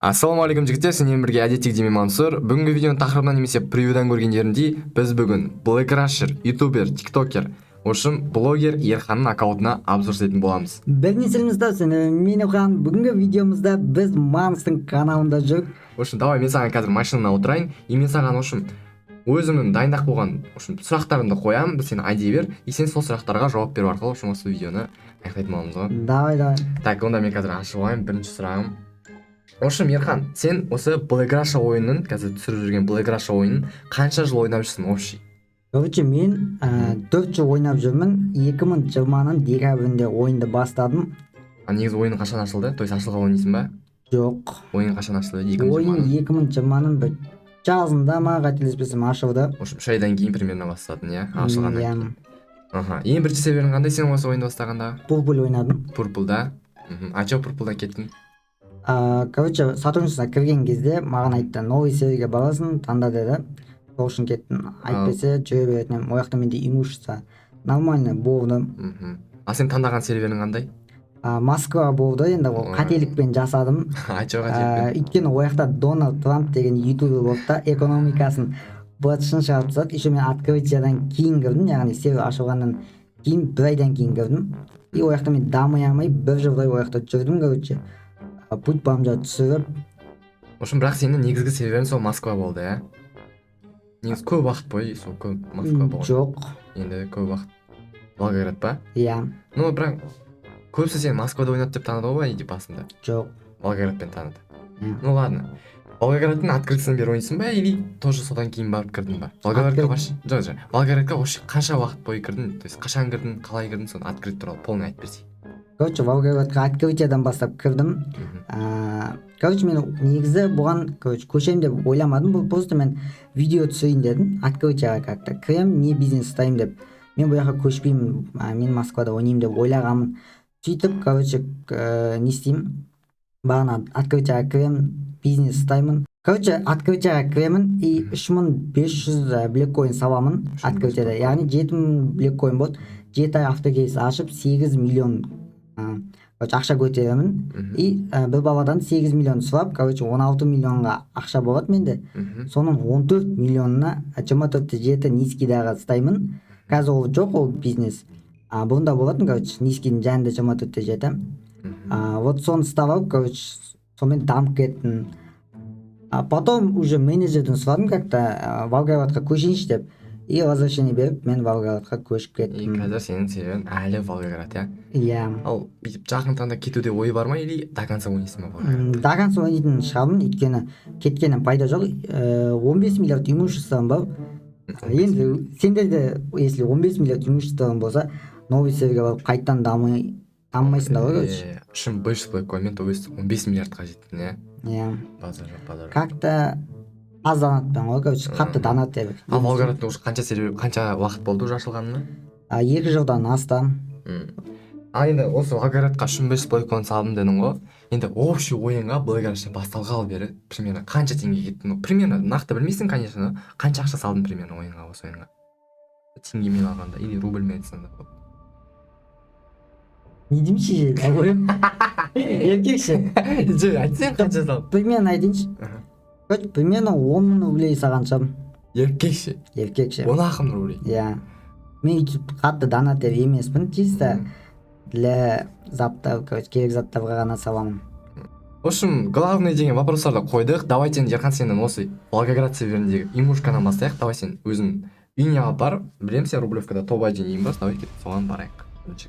Ассалаумағалейкум, жігіттер! Сендермен бірге әдеттегідей мен, Мансұр. Бүгінгі видеоның тақырыбынан немесе превьюдан көргендеріндей, біз бүгін Black Rusher, ютубер, тиктокер, в общем, блогер Ерханның аккаунтына обзор жасайтын боламыз. Бірнеше сені мен Ерхан. Бүгінгі видеомызда біз Манстың каналында жүрік. В общем, давай мен саған қазір машинана отырайын, и мен саған, в общем, өзімнің дайындап қойған, в общем, сұрақтарымды қоямын. Біз сен айди бер, и сен сол сұрақтарға жауап беру арқылы, в общем, осы видеоны аяқтайтын боламыз ғой. Давай, давай. Так, онда мен қазір ашып алайын. Бірінші сұрағым: в общем, Ерхан, сен осы Black Russia ойынын, қазір түсіріп жүрген Black Russia ойынын қанша жыл ойнап жүрсің общий? Короче, мен 4 жыл ойнап жүрмін. 2020-ның декабрінде ойынды бастадым. А негізі ойын қашан ашылды? То есть ашылғалы ойнайсың ба? Жоқ. Ойын қашан ашылды? Ойын 2020-ның 2020-ның бір жазында ма, қателеспесем, ашылды. В общем, 3 айдан кейін примерно бастадың, иә, ашылғаннан Иә. кейін. Аха, ең бірінші серверің қандай сен осы ойынды бастағанда? Пурпл ойнадым. Пурплда. А че Пурплдан кеттің? Короче, сотрудничествоға кірген кезде маған айтты: «Новый серверге барасың, таңда», — деді. Сол үшін кеттім. Әйтпесе жүре беретін едім. Ол жақта менде имущество нормально болды. А сен таңдаған серверің қандай? Москва болды енді. Ол қателікпен жасадым. А че қателікпен? Өйткені ол жақта Дональд Трамп деген ютубер болды да, экономикасын быт-шытын шығарып тастады. Еще мен открытиядан кейін кірдім, яғни сервер ашылғаннан кейін бір айдан кейін кірдім. И ол жақта мен дами алмай, бір жылдай ол жақта жүрдім. Короче, путь бомжа түсіріп. В общем, бірақ сенің негізгі серверің сол Москва болды, иә? Негізі көп уақыт бойы сол көп Москва болған. Жоқ. Енді көп уақыт Волгоград па? Иә. Ну, бірақ көбісі сені Москвада ойнады деп таныды ғой по басында. Жоқ. Волгоградпен таныды. Иә. Ну ладно, Волгоградтың открытысын бері ойнайсың ба или тоже содан кейін барып кірдің ба Волгоградқа? Вообще, жоқ, Волгоградқа вообще қанша уақыт бойы кірдің? То есть қашан кірдің, қалай кірдің, соны открыт туралы полный айтып берсей. Короче, Волгоградқа открытиядан бастап кірдім. Короче, мен негізі бұған, короче, көшемін деп ойламадым. Бұл просто мен видео түсірейін дедім. Открытияға как то кіремін, не бизнес ұстаймын деп. Мен бұл жаққа көшпеймін, мен Москвада ойнаймын деп ойлағанмын. Сөйтіп, короче, не істеймін, бағана открытияға кіремін, бизнес ұстаймын. Короче, открытияға кіремін и 3500 блэк коин саламын открытияда, яғни 7000 блэк коин болады. 7 ай автокейс ашып, 8 миллион, короче, ақша көтеремін. И бір баладан 8 миллион сұрап, короче, 16 миллионға ақша болады менде. Соның 14 миллионына 24,7 низкийдағы ұстаймын. Қазір ол жоқ, ол бизнес, а бұрында болатын. Короче, низкийдің жанында 24,7. Вот соны ұстап алып, короче, сонымен дамып кеттім. А потом уже менеджерден сұрадым как то, Волгоградқа көшейінші деп, и разрешение беріп, мен Волгоградқа көшіп И кеттім. Қазір сенің себебің әлі Волгоград, иә? Иә. Ал бүйтіп жақын таңда кетуде ой бар ма или до конца ойнайсың ба Волгоград? До конца ойнайтын шығармын, өйткені кеткеннен пайда жоқ. 15 миллиард имуществом бар. Енді сендерде если 15 миллиард имуществоң болса, новый серверге барып қайтадан дамымайсыңдар ғой, короче. 3500 блэккоинмен, то есть 15 миллиардқа жеттің, иә? Иә. Базар жоқ, базар жоқ. Как то аз донатпен ғой, короче, қатты донат деп. Ал Волгоградта уже қанша сервер, қанша уақыт болды уже ашылғанына? 2 жылдан астам. Ал енді осы Волгоградқа 3500 блэккоин салдым дедің ғой. Енді общий ойынға Волгоградтан басталғалы бері примерно қанша теңге кетті? Ну, примерно, нақты білмейсің, конечно, но қанша ақша салдың примерно ойынға, осы ойынға, теңгемен алғанда или рубльмен айтсаң да болады. Не деймін ше, еркекше. Жоқ, айтсаң, қанша салдың? Примерно айтайыншы. Короче, примерно 10 000 рублей салған шығармын. Еркекше. Еркекше. 10 ақ мың рублей? Иә, мен өйтіп қатты донатер емеспін, чисто для заттар, короче, керек заттарға ғана саламын. В общем, главный деген вопростарды қойдық. Давайте енді, Ерхан, сенен осы Волгоград серверіндегі имушкадан бастайық. Давай, сен өзің үйіңе алып бар. Білемін, сен Рублевкада топ один үйің бар. Давай, кет, соған барайық бірінші.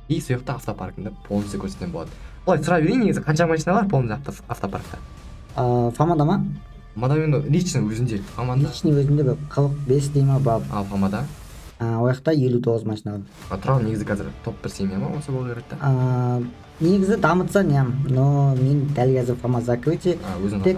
И сол жақта автопаркіңді полностью көрсетсем болады. Былай сұра берейін, негізі қанша машина бар полностью автопаркта? Фомада ма? Фомада енді, лично өзінде, Фомада. Личный өзінде бір 45 дей ма бар. Ал Фомада? Ол жақта 59 машина бар. А тұрған негізі қазір топ бір семья ма осы Волгоградта? Негізі дамытса не, но мен дәл қазір Фома закрытие. А, өзің Тек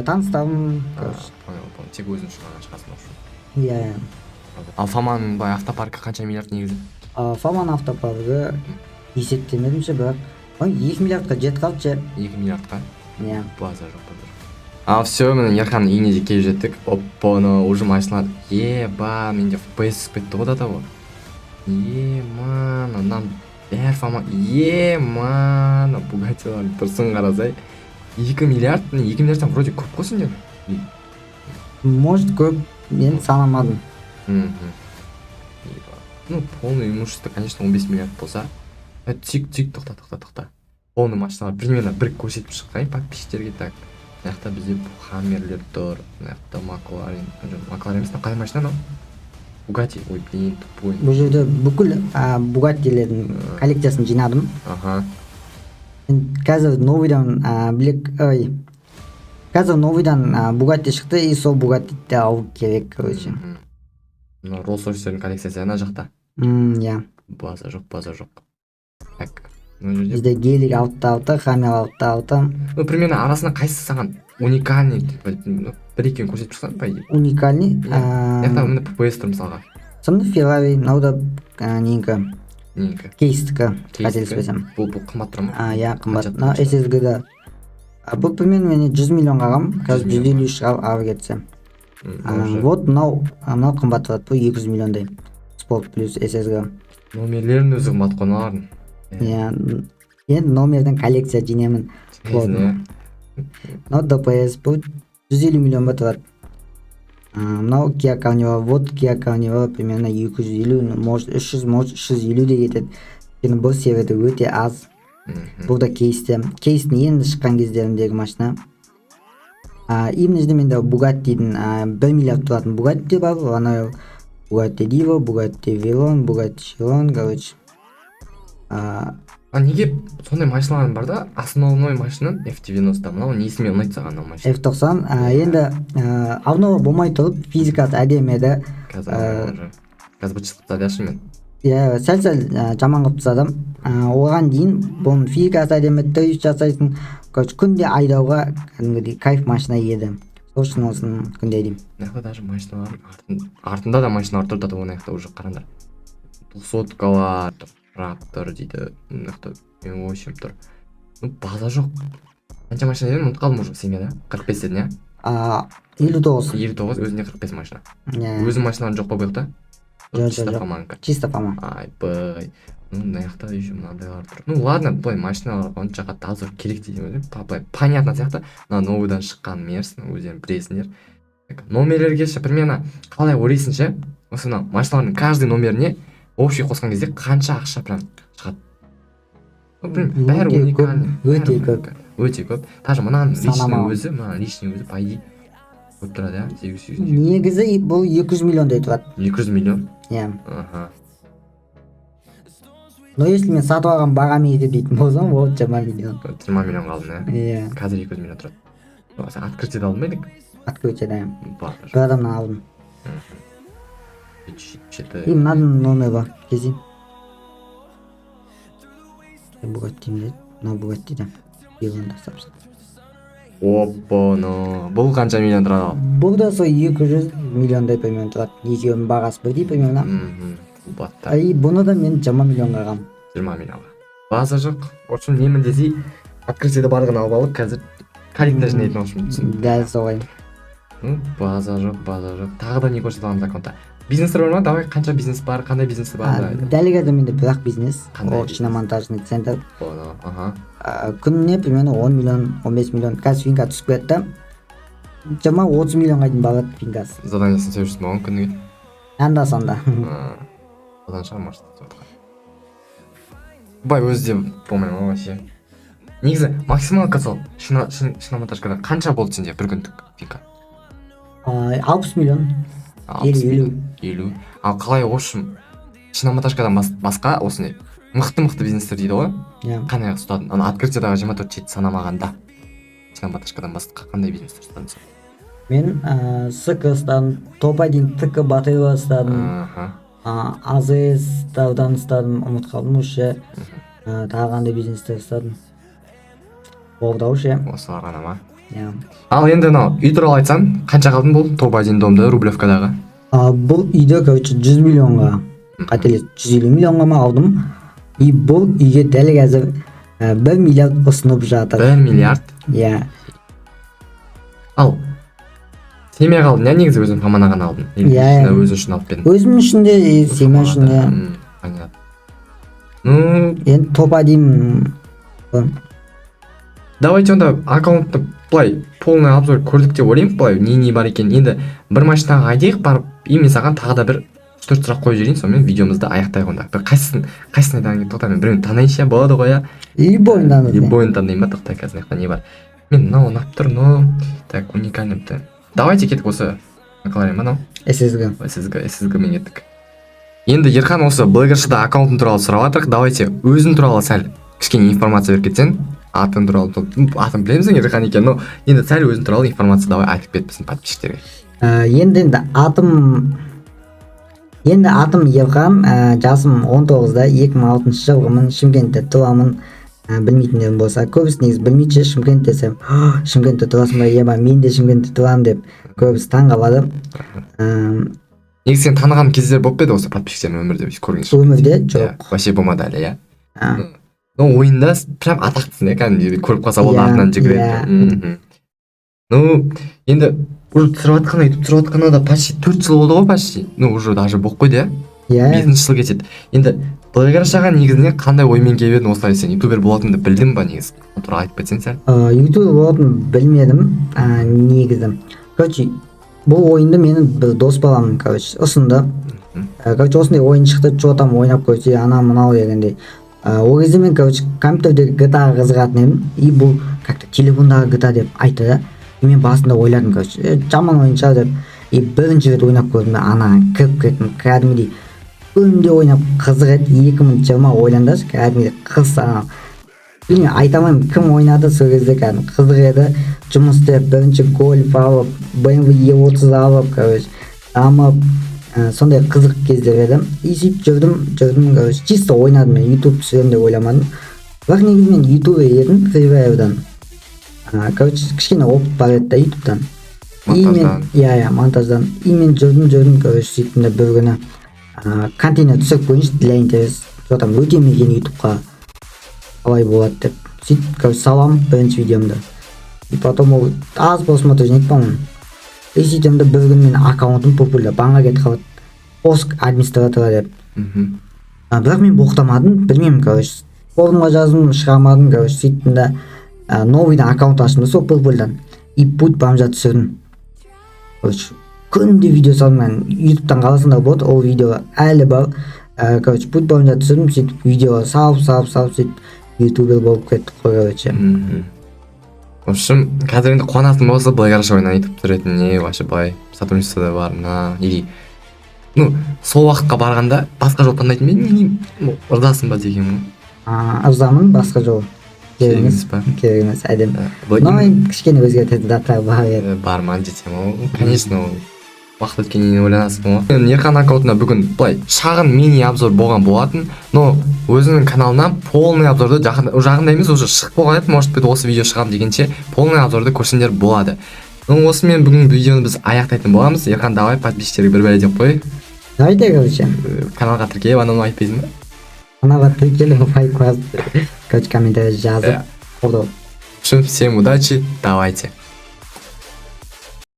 таныстарым, А, короче. Понял, понял. Тек өзің үшін ғана шығасың осы. Иә. Ал Фоманың былай автопаркі қанша миллиард негізі? Фоманың автопаркі есептемедім ше, бірақ ой, 2 миллиардқа жетіп қалды ше. 2 миллиардқа? Иә. Базар жоқ, базар жоқ. Ал все, міне, Ерханның үйіне де келіп жеттік. Оппа, уже машиналар. Еба, менде FPS түсіп кетті ғой до того. Ема, мынаның бәрі Фома. Ема, мына Бугаттилардың тұрсын қарасай. 2 миллиард, не, 2 миллиардтан вроде көп қой сенде. Может, көп, мен санамадым. Ну, полный имущество, конечно, 15 миллиард болса. Тик, тик, тоқта, тоқта, тоқта. Полный машиналар примерно бір көрсетіп шыққайын подписчиктерге. Так, мына жақта бізде хаммерлер тұр, мына жақта Макларен, жоқ, Макларен емес, мынау қай машина мынау? Бугатти, ой, блин, тупой. Бұл жерде бүкіл Бугаттилердің коллекциясын жинадым. Енді қазір новыйдан блек, ой, қазір новыйдан Бугатти шықты, и сол Бугаттиді алу керек, короче. Мына Роллс Ройстердің коллекциясы ана жақта. Иә. База жоқ, база жоқ. Так, мына жерде Бізде Гелик алты алты, Хаммер алты алты. Ну, примерно арасында қайсысы саған уникальный, типа, ну, бір екеуін көрсетіп шықсаң, по идее. Уникальный? Иә. Мына жақта міне ППС тұр мысалға. Сонда Феррари, мынау да ненікі? Ненікі? Кейстікі. Кейстікі. Қателеспесем. Бұл қымбат тұра ма? А, иә, қымбат. Қанша? Мынау ССГ да. Бұл примерно менде 100 миллионға алғанмын, қазір 100 150 шығар ары кетсе. Уже Вот мынау, мынау қымбат тұрады, бұл 200 миллиондай, Спорт плюс ССГ. Номерлерінің өзі қымбат қой мыналардың. Иә, енді номерден коллекция жинаймын. Жинайсың, иә. Мынау ДПС, бұл 150 миллион ба тұрады. Мынау Kia Carnival, вот Kia Carnival примерно 250, может, 300, может, 350 де кетеді, өйткені бұл серияда өте аз. Бұл да кейсте, кейстің енді шыққан кездеріндегі машина. И мына жерде менде Бугаттидің, 1 миллиард тұратын Бугатти бар, анау Бугатти Диво, Бугатти Вейрон, Бугатти Широн, короче. А неге сондай машиналарың бар да? Основной машинаң F90, мынау несімен ұнайды саған мынау машина? F90, енді обнова болмай тұрып физикасы әдемі еді. Қазір уже қазір быт шытып тастады мен. Иә, сәл сәл жаман қылып тастадым. Оған дейін бұның физикасы әдемі, дрифт жасайсың, короче, күнде айдауға кәдімгідей кайф машина еді, сол үшін осыны күнде айдаймын. Мына жақта даже машиналардың артында да машиналар тұр да. Мына жақта уже, қараңдар, двухсоткалар тұр, Раптор дейді, мына жақта М8 тұр. Ну, база жоқ. Қанша машина дедім, ұмытып қалдым уже. Семьяда 45 дедің, иә? 59. 59, өзінде 45 машина. Иә. Өзінің машиналарың жоқ па бұл жақта? Жоқ, Чисто жоқ. Фоманікі. Чисто Фома. Айбай, ну, мына жақта еще мынандайлар тұр. Ну ладно, былай машиналар онша қатты обзор керек дейді ғой, былай понятно сияқты. Мына новыйдан шыққан мерс, өздерің білесіңдер. Так, номерлерге ше, примерно қалай ойлайсың ше, осы мына машиналардың каждый номеріне общий қосқан кезде қанша ақша прям шығады? Ну, блин, бәрі Өте көп, уникальный, өте бәрі көп. уникальный. Өте көп. Даже мынаның личный Санамаған. өзі, мынаның личный өзі, по идее, көп тұрады, иә, 888. Негізі бұл 200 миллиондай тұрады. 200 миллион? Иә. Аха. Но если мен сатып алған бағамен есептейтін болсам, ол 20 миллион. 20 миллион қалдың, иә? Иә. Қазір 200 миллион тұрады. О, сен открытиеде алдың ба или? Открытиеда. Бар. Бір адамнан алдым. 7. И мынаның номері бар, кезейін. Бугатти ме? Мынау Бугаттида Вейронда. Опа, ну бұл қанша миллион тұрады ал? Бұл да сол 200 миллиондай примерно тұрады, екеуінің бағасы бірдей примерно. Қымбаттар. И бұны да мен 20 миллионға алғанмын. 20 миллионға, база жоқ. В общем, немін десей, открытиеде барлығын алып алып, қазір коллекция жинайтын, в общем, түсіндім. Дәл солай. Ну, база жоқ, база жоқ. Тағы да не көрсете аламыз? Аккаунтта бизнестер бар ма? Давай, қанша бизнес бар, қандай бизнес бар? Давай. Дәл қазір менде бір ақ бизнес. Қандай Ол бизнес? Шиномонтажный центр. Оны, аха. Күніне примерно 10 миллион, 15 миллион. Қазір финка түсіп кетті, 20-30 миллионға дейін барады финкасы. Заданиесін істеп жүрсің ба оның күніге? Анда санда. Одан шығар, может. Бай, өзі де болмай ма вообще? Негізі максималка сол шиномонтажкада қанша болды сенде бір күндік финка? 60 миллион. 60 Елу, елу. миллион. 50. Ал қалай, в общем, шиномонтажкадан басқа осындай мықты мықты бизнестер дейді ғой, Иә. қандай ұстадың? Ана открытиядағы 24/7 санамағанда, шиномонтажкадан басқа қандай бизнестер ұстадың сен? Мен СК ұстадым, топ один ТК Батырева ұстадым. АЗС-тардан ұстадым, ұмытып қалдым уже. Тағы қандай бизнестер ұстадым, болды ау ше. Осылар ғана ма? Иә. Ал енді мынау үй туралы айтсаң, қанша қалдың бұл топ один домды Рублевкадағы? Бұл үйді, короче, 100 миллионға, қателес, 150 миллионға ма алдым, и бұл үйге дәл қазір 1 миллиард ұсынып жатыр. 1 миллиард? Иә. Ал семья қалдың, иә? Негізі өзің Фомана ғана алдың или Иә, лично иә. Өзің үшін алып па едің? Өзім үшін де и семья үшін де. Понятно. Ну. Енді топ один Давайте онда аккаунтты былай полный обзор көрдік деп ойлаймын, былай не не бар екенін. Енді бір машинаға айдайық барып, и мен саған тағы да бір үш төрт сұрақ қойып жіберейін, сонымен видеомызды аяқтайық онда. Бір қайсысын айтайын? Тоқта, мен біреуін таңдайыншы, иә, болады ғой, иә? Любойын таңда. Любойын таңдайын ба? Тоқта, қазір мына жақта не бар? Мен мынау ұнап тұр, но так уникальный бітті. Давайте кеттік, осы Макларен ба мынау? ССГ. ССГ, ССГ мен кеттік. Енді, Ерхан, осы блогершыда аккаунтың туралы сұрап жатырық. Давайте өзің туралы сәл кішкене информация беріп кетсең, атың туралы. Ну, атын білеміз, Ерхан екен, но енді сәл өзің туралы информация давай айтып кет біздің подписчиктерге. Енді атым Ерхан, жасым 19-да, 2006 жылғымын, Шымкентте туамын. Білмейтіндерім болса, көбісі негізі білмейді ше. Шымкент десем: «Шымкентте тұрасың ба? Ема, мен де Шымкентте тұрамын», — деп көбісі таң қалады. Негізі сен таныған кездер болып па еді осы подписчиктерін өмірде бүйтіп көрген? Өмірде Иә, жоқ. Вообще болмады әлі, иә? А. Но ойында прям атақтысың, иә, кәдімгідей көріп қалса болды, Иә, артынан жүгіреді. Иә. Ну енді уже түсіріп жатқанына, өйтіп түсіріп жатқанына да почти 4 жыл болды ғой, почти, ну уже даже болып қойды, иә? Иә. Бесінші жыл кетеді енді. Блогершаға негізінен қандай оймен келіп едің? Осылай сен ютубер болатыныңды білдің ба негізі? Сол туралы айтып кетсең сәл. Ютубер болатынын білмедім негізі. Короче, бұл ойынды менің бір дос балам, короче, ұсынды. Короче, осындай ойын шықты, че там, ойнап көрсе, анау мынау дегендей. Ол кезде мен, короче, компьютердегі GTA қызығатын едім, и бұл как то телефондағы GTA деп айтты да. И мен басында ойладым, короче, жаман ойын шығар деп. И бірінші рет ойнап көрдім да, анаған кіріп кеттім кәдімгідей. Күнде ойнап, қызық еді. 2020, ойлаңдаршы, кәдімгідей қыс ана, білмеймін, айта алмаймын кім ойнады сол кезде, кәдімгі қызық еді. Жұмыс істеп, бірінші Гольф алып, BMW E30 алып, короче, дамып, сондай қызық кездер еді. И сөйтіп жүрдім, жүрдім, короче, чисто ойнадым. Мен ютуб түсіремін деп ойламадым, бірақ негізі мен ютубер едім Free Fire'дан. Короче, кішкене опыт бар еді да ютубтан. И мен Монтаждан. Иә, монтаждан. И мен жүрдім, жүрдім, короче, сөйттім де, бір күні контейнер түсіріп көрейінші для интерес, че там, өте ме екен ютубқа, қалай болады деп. Сөйтіп, короче, саламын бірінші видеомды, и потом ол аз просмотр жинайды, по моему. И сөйтемін да, бір күні менің аккаунтым популяр банға кетіп қалады, поиск администратора деп. Бірақ мен боқтамадым, білмеймін, короче, форумға жаздым, шыға алмадым. Короче, сөйттім да, новыйдан аккаунт аштым да сол пурпульдан, и «Путь бомжа» түсірдім. Короче, күнде видео салдым мен. Ютубтан қарасаңдар болады, ол видео әлі бар. Короче, «Путь бомжа» түсірдім. Сөйтіп видео салып, салып, салып, сөйтіп ютубер болып кеттік қой, короче. В общем, қазір енді қуанатын болса, былай қарашы, ойнан ютуб түсіретініне, вообще былай сотрудничество да барына, или ну сол уақытқа барғанда басқа жол таңдайтын ба едің, или ну, ырзасың ба дегенім ғой. Ырзамын, басқа жол керек Керек емес. емес па? Керек емес, әдемі. Былай Но енді кішкене өзгертетін заттар бар еді. Бар ма жетемін ол, конечно, ол уақыт өткеннен кейін ойланасың ғой. Енді Ерхан аккаунтына бүгін былай шағын мини обзор болған болатын, но өзінің каналынан полный обзорды жақында, жақында емес, уже шығып болған еді, может быть, осы видео шығамын дегенше полный обзорды көрсеңдер болады. Ну осымен бүгінгі видеоны біз аяқтайтын боламыз. Ерхан, давай подписчиктерге бір бәле деп қой. Давайте, короче. Каналға тіркеліп, анау мынау айтпайсың ба? Каналға тіркеліп, лайк басып, короче, комментарий жазып, Иә. қолдау. В общем, всем удачи, давайте.